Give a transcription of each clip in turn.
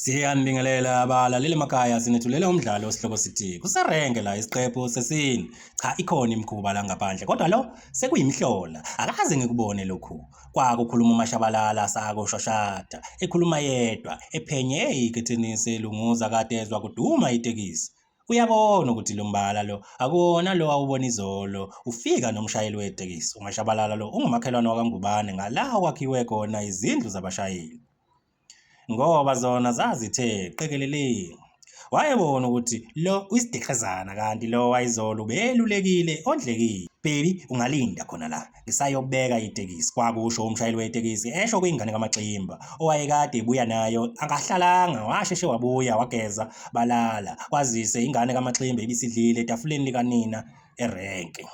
Siyanibingelela abalaleli emakhaya sinethulela umdlalo osihloko sithi kuserenge la isiqephu sesine. Cha ikhona imikhuba la ngaphandle kodwa lo sekuyimhlola akaze ngikubone lokhu. Kwakukhuluma uMashabalala sakushwashada ekhuluma yedwa ephenye ikethenisi elunguza kade ezwa kuduma itekisi. Uyabona ukuthi lo mbala lo akuwona lo awubona izolo ufika nomshayeli wetekisi. UMashabalala lo ungumakhelwane wakaNgubane ngala kwakhiwe khona izindlu zabashayeli. Ngoba zona zazithe qekelele. Wayebona ukuthi lo uyisidiqhezana kanti lo wayizolo ubelulekile ondlekile. Baby ungalinda khona la ngisayobeka itekisi, kwakusho umshayeli wetekisi esho kwingane kaMaximba owayekade ebuya nayo. Akahlalanga washeshe wabuya wageza balala kwazise ingane kaMaximba ibisidlile etafuleni likanina erenke.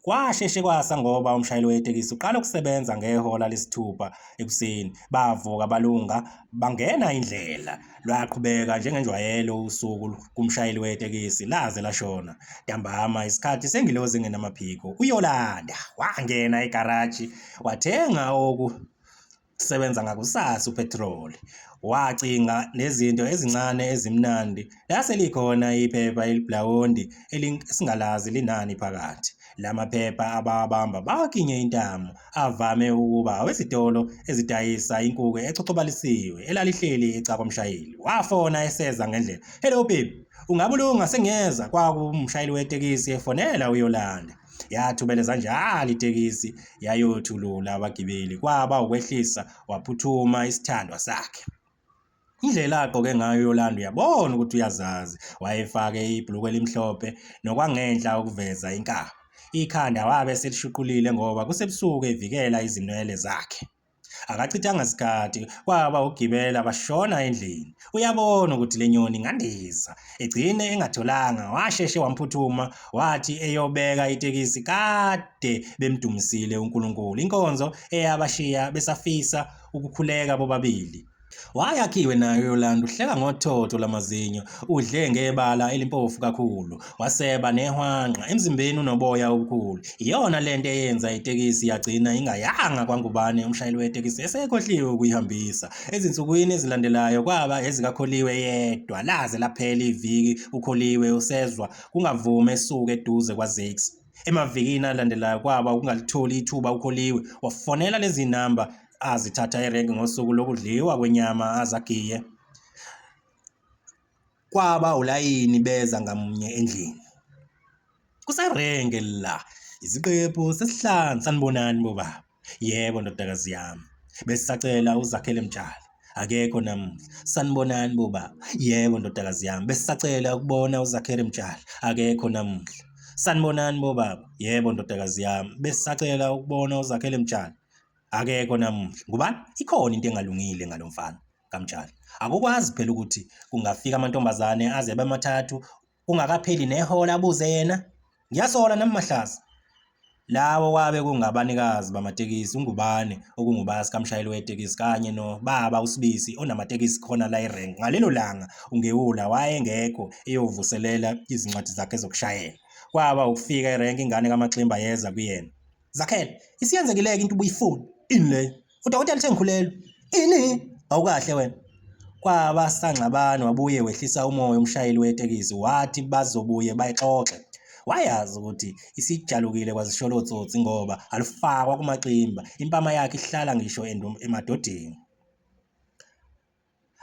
Kwasheshe kwasa ngoba umshayeli wetekisi uqala ukusebenza ngehola lesithupha ekuseni. Bavuka balunga bangena indlela. Lwaqhubeka njengenjwayelo usuku kumshayeli wetekisi laze lashona. Ntambama isikhathi sengilozi engenamaphiko uYolanda wangena egaraji wathenga oku sebenza ngakusasa upetroli. Wacinga nezinto ezincane ezimnandi. Lase likhona iphepha elibhlawondi esingalazi linani phakathi. La maphepha abawabamba bawakinye intamo avame ukuba awezitolo ezidayisa inkuku echochobalisiwe elalihleli ecakwamshayeli. Wafona eseza ngendlela. Hello baby, ungabulunga sengiyeza kwakumshayeli wetekisi efonela uYolanda. Yathubeleza njalo itekisi yayothulula abagibeli kwaba ukwehlisa waphuthuma isithandwa sakhe. Indlela agqoke ngayo uYolanda uyabona ukuthi uyazazi. Wayefake ibhuluku elimhlophe nokwangenhla okuveza inkaba. Ikhanda wabe selishuqulile ngoba kusebusuku evikela izinwele zakhe. Akachithanga sikhathi kwaba ugibela bashona endlini. Uyabona ukuthi le nyoni ingandiza. Egcine engatholanga washeshe wamphuthuma wathi eyobeka itekisi kade bemdumisile uNkulunkulu. Inkonzo eyabashiya besafisa ukukhuleka bobabili. Wayakhiwe nayo uYolanda uhleka ngothotho lamazinyo, udle ngebala elimpofu kakhulu, waseba nehwanqa emzimbeni unoboya obukhulu. Iyona lento eyenza itekisi yagcina ingayanga kwaNgubane umshayeli wetekisi esekhohliwe ukuyihambisa. Ezinsukwini ezilandelayo kwaba ezikaKholiwe yedwa laze laphela iviki uKholiwe usezwa kungavumi esuke eduze kwaZakes. Emavikini alandelayo kwaba ukungalitholi ithuba uKholiwe wafonela lezi namba azithatha erenki ngosuku lokudliwa kwenyama azagiye. Kwaba ulayini beza ngamunye endlini. Kuserenge la iziqephu sesihlanu sanibonani bobaba. Yebo ndodakazi yami. Besisacela uZakhele Mtshali. Akekho namuhla. Sanibonani bobaba. Yebo ndodakazi yami. Besisacela ukubona uZakhele Mtshali. Akekho namuhla. Sanibonani bobaba. Yebo ndodakazi yami. Besisacela ukubona uZakhele Mtshali. Akekho namuhla. Ngubani? Ikhona into engalungile ngalo mfana kaMtshali. Akukwazi phela ukuthi kungafika amantombazane aze abe mathathu kungakapheli nehola abuze yena. Ngiyasola nami Mahlase. Lawo kwabe kungabanikazi bamatekisi uNgubane okungubasi kamshayeli wetekisi kanye nobaba uSibisi onamatekisi khona la erenki. Ngalelo langa uNgewula wayengekho eyovuselela izincwadi zakhe zokushayela. Kwaba ukufika erenki ingane kaMaximba yeza kuyena. Zakhele, isiyenzekile-ke into ubuyifuna. Ini leyo? Udokotela uthe ngikhulelwe. Ini? Awukahle wena. Kwaba sangxabano wabuye wehlisa umoya umshayeli wetekisi wathi bazobuye bayixoxe. Wayazi ukuthi isijalukile kwazisholo otsotsi ngoba alufakwa kumaximba. Impama yakhe ihlala ngisho emadodeni.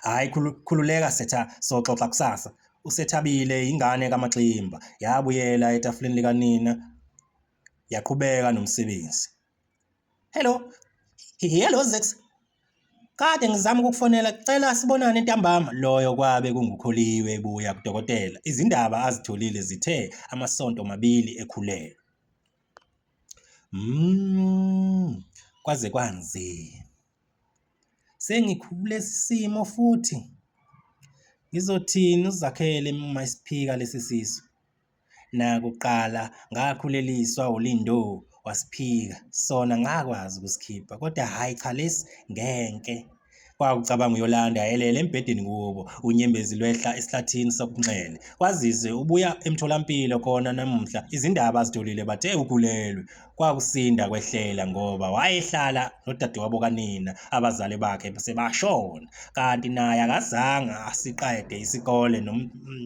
Hhayi khululeka Setha soxoxa kusasa. Usethabile ingane kaMaximba yabuyela etafuleni likanina yaqhubeka nomsebenzi. Hello. Hello Zex. Kade ngizama ukukufonela cela sibonane ntambama. Loyo kwabe kunguKholiwe ebuya kudokotela. Izindaba azitholile zithe amasonto mabili ekhulelwe. Kwaze kwanzima. Sengikhulesi simo futhi ngizothini uZakhele uma esiphika lesi sisu? Nakuqala ngakhuleliswa uLindo wasiphika sona ngakwazi ukusikhipha kodwa hhayi cha lesi ngenke. Kwakucabanga uYolanda elele embhedeni kubo, unyembezi lwehla esihlathini sokunxele. Kwazise ubuya emtholampilo khona namuhla izindaba azitholile bathe ukhulelwe. Kwakusinda kwehlela ngoba wayehlala nodadewabo kanina abazali bakhe sebashona kanti naye akazange asiqede isikole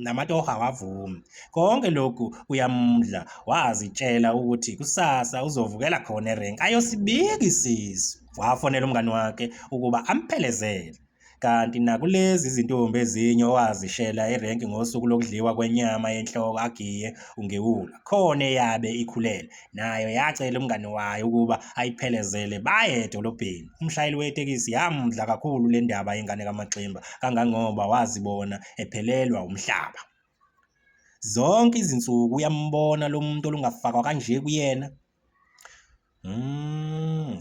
namatoho awavumi. Konke lokhu kuyamudla wazitshela ukuthi kusasa uzovukela khona erenki ayosibika isisu. Wafonela umngani wakhe ukuba amphelezele. Kanti nakulezi zintombi ezinye owazishela erenki ngosuku lokudliwa kwenyama yenhloko agiye uNgewula, khona eyabe ikhulelwe, nayo yacela umngani wayo ukuba ayiphelezele baye edolobheni. Umshayeli wetekisi yamudla kakhulu le ndaba yengane kaMaximba kangangoba wazibona ephelelwa umhlaba. Zonke izinsuku uyambona lo muntu olungafakwa kanje kuyena.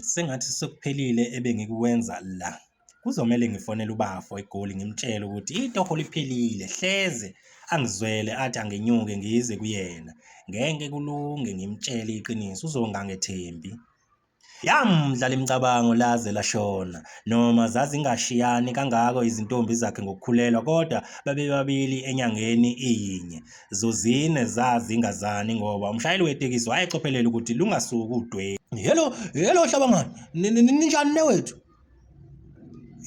Sengathi sekuphelile ebengikwenza la. Kuzomele ngifonele ubafo eGoli ngimtshele ukuthi itoho liphelile hleze angizwele athi angenyuke ngize kuyena. Ngeke kulunge ngimtshele iqiniso uzongangethembi. Yamdla lemicabango laze lashona. Noma zazingashiyani kangako izintombi zakhe ngokukhulelwa kodwa babebabili enyangeni iyinye. Zozine zazingazani ngoba umshayeli wetekisi wayecophelela ukuthi lungasuki udweshu. Hello, hello Hlabangane. Ninjani newethu?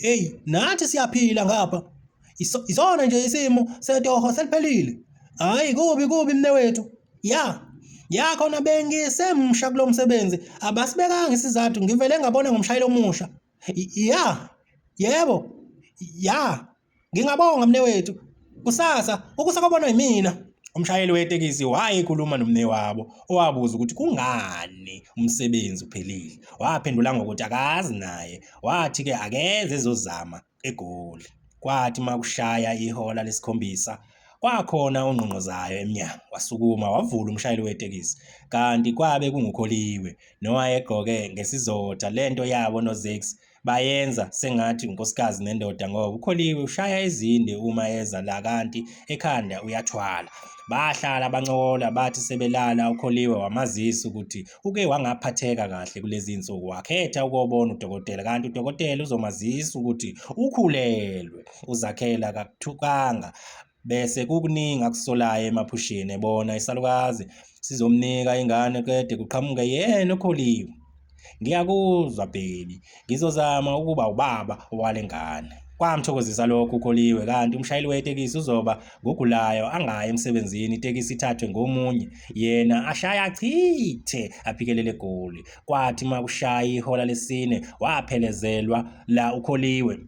Hey, nathi siyaphila ngapha. Isona nje isimo setoho seliphelile. Hayi kubi kubi mnewethu. Ya. Ya khona bengisemsha kulo msebenzi. Abasibekanga isizathu ngivele ngabona ngomshayeli omusha. Ya. Yebo. Ya. Ngingabonga mnewethu. Kusasa ukusa kwabonwa yimina. Umshayeli wetekisi wayekhuluma nomnewabo owabuza ukuthi kungani umsebenzi uphelile. Waphendula ngokuthi akazi naye. Wathi-ke akeze ezozama eGoli. Kwathi uma kushaya ihola lesikhombisa kwakhona ongqongqozayo emnyango. Wasukuma wavula umshayeli wetekisi kanti kwabe kunguKholiwe nowayegqoke ngesizotha lento yabo noZakes Bayenza sengathi unkosikazi nendoda ngoba uKholiwe ushaya ezinde uma eza la kanti ekhanda uyathwala. Bahlala bancokola bathi sebelala uKholiwe wamazisa ukuthi uke wangaphatheka kahle kulezi zinsuku wakhetha ukobona udokotela kanti udokotela uzomazisa ukuthi ukhulelwe. Uzakhela akakuthukanga bese kukuningi akusolayo emaphusheni ebona isalukazi sizomnika ingane qede kuqhamuke yena uKholiwe. Ngiyakuzwa baby, ngizozama ukuba ubaba wale ngane. Kwamthokozisa lokho uKholiwe kanti umshayeli wetekisi uzoba ngogulayo angayi emsebenzini itekisi ithathwe ngomunye yena ashaya achithe aphikelele eGoli. Kwathi uma kushaya ihola lesine waphelezelwa la uKholiwe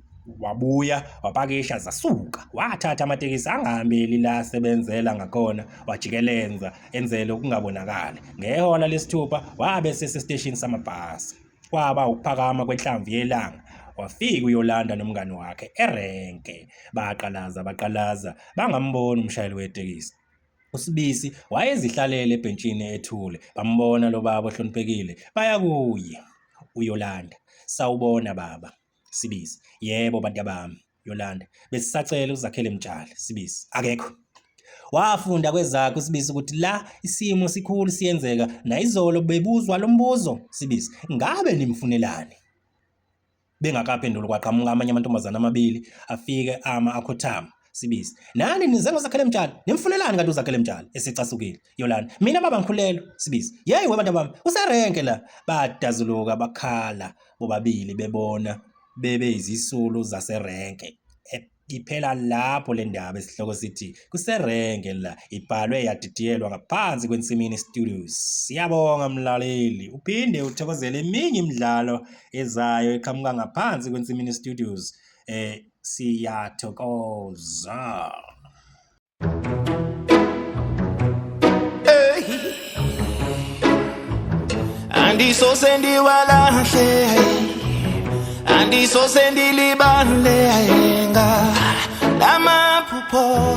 wabuya wapakisha zasuka wathatha amatekisi angahambeli la asebenzela ngakhona wajikelenza enzele ukungabonakali ngehola lesithupha wabe sesesiteshini samabhasi kwaba ukuphakama kwenhlamvu yelanga wafika uYolanda nomngani wakhe erenke baqalaza baqalaza bangamboni umshayeli wetekisi uSibisi wayezihlalele ebhentshini ethule bambona lo baba ohloniphekile baya kuye uYolanda sawubona baba Sibisi. Yebo bantabami. Yolanda. Besisacela uZakhele Mtshali. Sibisi. Akekho. Wafunda kwezakhe uSibisi ukuthi la isimo sikhulu siyenzeka nayizolo bebuzwa lo mbuzo. Sibisi. Ngabe nimfunelani? Bengakaphenduli kwaqhamuka amanye amantombazana amabili afike ama akhothama. Sibisi. Nani nize ngoZakhele Mtshali? Nimfunelani kanti uZakhele Mtshali esecasukile? Yolanda. Mina baba ngikhulelwe. Sibisi. Yeyi webantu bami userenke la. Badazuluka bakhala bobabili bebona bebe izisulu zaserenke. Iphela lapho le ndaba esihloko sithi kuserenke la ibhalwe yadidiyelwa ngaphansi kweNsimini Studios. Siyabonga mlaleli, uphinde uthokozele eminye imidlalo ezayo eqhamuka ngaphansi kweNsimini Studios. Siyathokoza. Andisose ndiwalahle andisose ndilibale nga lamaphupho.